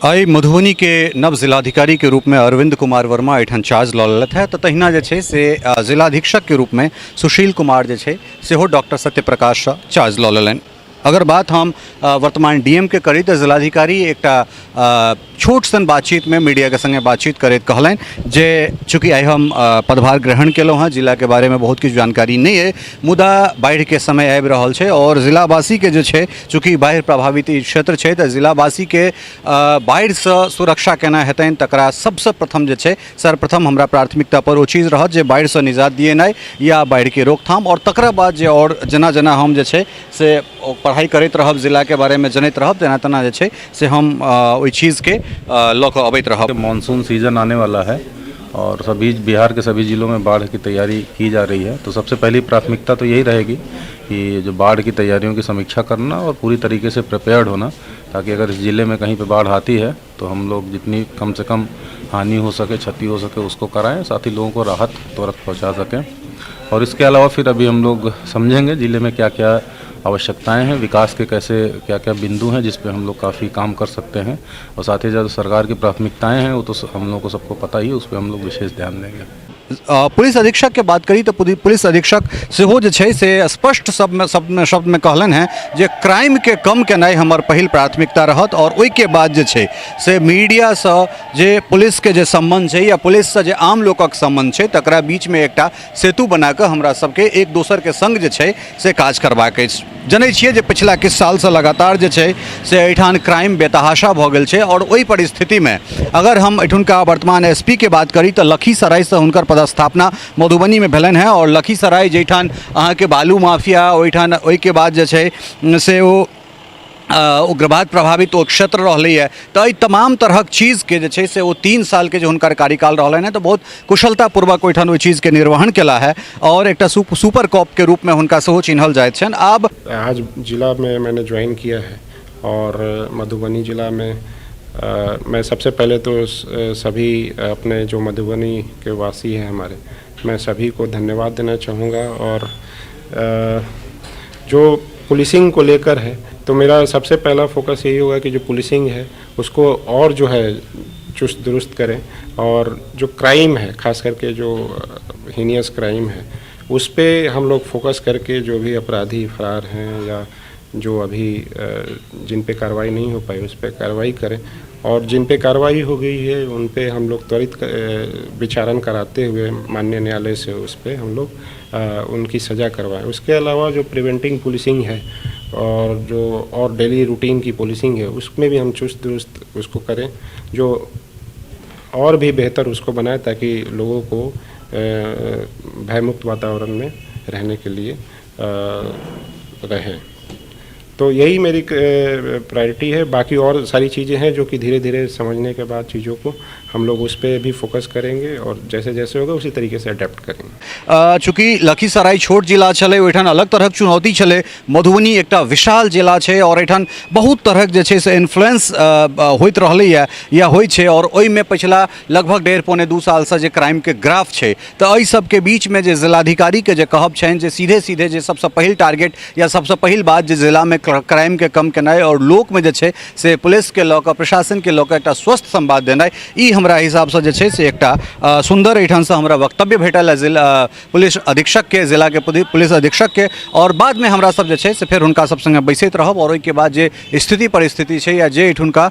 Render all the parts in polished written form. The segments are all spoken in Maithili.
आइ मधुबनीके नव जिलाधिकारीके रूपमे अरविन्द कुमार वर्मा एहिठाम चार्ज लऽ लेलथि हेँ। तऽ तहिना जे छै से जिलाधीक्षकके रूपमे सुशील कुमार जे छै सेहो डॉक्टर सत्य प्रकाशसँ चार्ज लऽ लेलनि। अगर बात हम वर्तमान डी एम के करी तऽ जिलाधिकारी एकटा छोट सन बातचीतमे मीडियाके सङ्गे बातचीत करैत कहलनि जे चूँकि आइ हम पदभार ग्रहण केलहुँ हेँ, जिलाके बारेमे बहुत किछु जानकारी नहि अइ, मुदा बाढ़िके समय आबि रहल छै आओर जिलावासीके जे छै चूँकि बाढ़ि प्रभावित ई क्षेत्र छै तऽ जिलावासीके बाढ़िसँ सुरक्षा केना हेतनि तकरा सबसँ प्रथम जे छै सर्वप्रथम हमरा प्राथमिकता पर ओ चीज रहत जे बाढ़िसँ निजात दिएनाइ या बाढ़िके रोकथाम। आओर तकरा बाद जे आओर जेना जेना हम जे छै से पढ़ाइ करैत रहब, जिलाके बारेमे जनैत रहब, तेना तेना जे छै से हम ओहि चीजके लऽ कऽ अबैत रहब। मानसून सीजन आने वाला है और सभी बिहार के सभी ज़िलों में बाढ़ की तैयारी की जा रही है, तो सबसे पहली प्राथमिकता तो यही रहेगी कि जो बाढ़ की तैयारियों की समीक्षा करना और पूरी तरीके से प्रिपेयर्ड होना, ताकि अगर इस ज़िले में कहीं पे बाढ़ आती है तो हम लोग जितनी कम से कम हानि हो सके, क्षति हो सके उसको कराएं, साथ ही लोगों को राहत तुरंत पहुंचा सकें। और इसके अलावा फिर अभी हम लोग समझेंगे ज़िले में क्या क्या आवश्यकताएं हैं, विकास के कैसे क्या क्या बिंदु हैं जिस पे हम लोग काफ़ी काम कर सकते हैं। और साथ ही जो सरकार की प्राथमिकताएं हैं वो तो हम लोगों को सबको पता ही है, उस पर हम लोग विशेष ध्यान देंगे। पुलिस अधीक्षकके बात करी तऽ पुलिस अधीक्षक सेहो जे छै से स्पष्ट शब्दमे कहलनि हेँ जे क्राइमके कम केनाइ हमर पहिल प्राथमिकता रहत आओर ओहिके बाद जे छै से मीडियासँ जे पुलिसके जे सम्बन्ध छै या पुलिससँ जे आम लोकक सम्बन्ध छै तकरा बीचमे एकटा सेतु बनाकऽ हमरा सबके एक दोसरके सङ्ग जे छै से काज करबाक अछि। जनै छियै जे पछिला किछु सालसँ लगातार जे छै से एहिठाम क्राइम बेतहाशा भऽ गेल छै आओर ओहि परिस्थितिमे अगर हम एहिठुनका वर्तमान एस पी के बात करी तऽ लखीसरायसँ हुनकर पदस्थापना मधुबनीमे भेलनि हेँ। आओर लखीसराय जाहिठाम अहाँके बालू माफिया ओहिठाम ओहिके बाद जे छै से ओ उग्रवाद प्रभावित ओ क्षेत्र रहलैए, तऽ एहि तमाम तरहक चीजके जे छै से ओ 3 सालके जे हुनकर कार्यकाल रहलनि हेँ तऽ बहुत कुशलतापूर्वक ओहिठाम ओहि चीजके निर्वहन केला है आओर एकटा सुपर कॉपके रूपमे हुनका सेहो चिन्हल जाइत छनि। आब आज जिला में मैंने ज्वाइन किया है और मधुबनी जिला में मैं सबसे पहले तो सभी अपने जो मधुबनी के वासी हैं हमारे, मैं सभी को धन्यवाद देना चाहूँगा। और जो पुलिसिंग को लेकर है तो मेरा सबसे पहला फोकस यही होगा कि जो पुलिसिंग है उसको और जो है चुस्त दुरुस्त करें और जो क्राइम है, खास करके जो हीनियस क्राइम है, उस पर हम लोग फोकस करके जो भी अपराधी फरार हैं या जो अभी जिन पे कार्रवाई नहीं हो पाई उस पे कार्रवाई करें और जिन पे कार्रवाई हो गई है उन पे हम लोग त्वरित विचारण कराते हुए माननीय न्यायालय से उस पे हम लोग उनकी सज़ा करवाएं। उसके अलावा जो प्रिवेंटिंग पुलिसिंग है और जो और डेली रूटीन की पुलिसिंग है उसमें भी हम चुस्त दुरुस्त उसको करें, जो और भी बेहतर उसको बनाएं ताकि लोगों को भयमुक्त वातावरण में रहने के लिए रहें। तो यही मेरी प्रायोरिटी है। बाकी और सारी चीज़ें हैं जो कि धीरे धीरे समझने के बाद चीज़ों को हम लोग उस पर भी फोकस करेंगे और जैसे जैसे होगा उसी तरीके से अडेप्ट करेंगे। चूँकि लखीसराय छोट जिला छलै, ओहिठाम अलग तरहक चुनौती छलै। मधुबनी एकटा विशाल जिला छै आओर एहिठाम बहुत तरहक जे छै से इन्फ्लुएंस होइत रहलैए या होइ छै आओर ओहिमे पछिला लगभग 1.5 1.75 सालसँ जे क्राइमके ग्राफ छै, तऽ एहि सबके बीचमे जे जिलाधिकारीके जे कहब छनि जे सीधे सीधे जे सबसँ पहिल टारगेट या सबसँ पहिल बात जे जिलामे क्राइमके कम केनाइ आओर लोकमे जे छै से पुलिसके लऽ कऽ प्रशासनके लऽ कऽ एकटा स्वस्थ संवाद देनाइ, ई हमरा हिसाबसँ जे छै से एकटा सुन्दर एहिठामसँ हमरा वक्तव्य भेटल है जिला पुलिस अधीक्षकके, जिलाके पुलिस अधीक्षकके। आओर बादमे हमरा सब जे छै से फेर हुनका सब सङ्गे बैसैत रहब आओर ओहिके बाद जे स्थिति परिस्थिति छै या जे एहिठुनका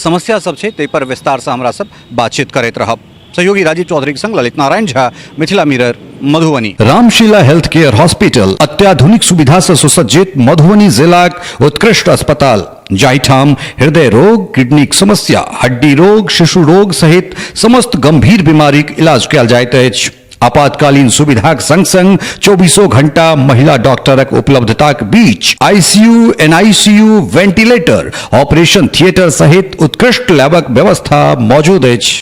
समस्या सब छै ताहिपर विस्तारसँ हमरा सब बातचीत करैत रहब। सहयोगी राजीव चौधरी के संग Lalit Narayan Jha, Mithila mirror, Madhubani. Ramshila health care hospital अत्याधुनिक सुविधा से सुसज्जित मधुबनी जिलाक उत्कृष्ट अस्पताल, जाहिठाम हृदय रोग, किडनीक समस्या, हड्डी रोग, शिशु रोग सहित समस्त गंभीर बीमारीक इलाज कयल जाइत अछि। आपातकालीन सुविधाक संग संग 24 घंटा महिला डॉक्टरक उपलब्धताक बीच ICU, NICU, ventilator, operation theatre सहित उत्कृष्ट लैबक व्यवस्था मौजूद अछि।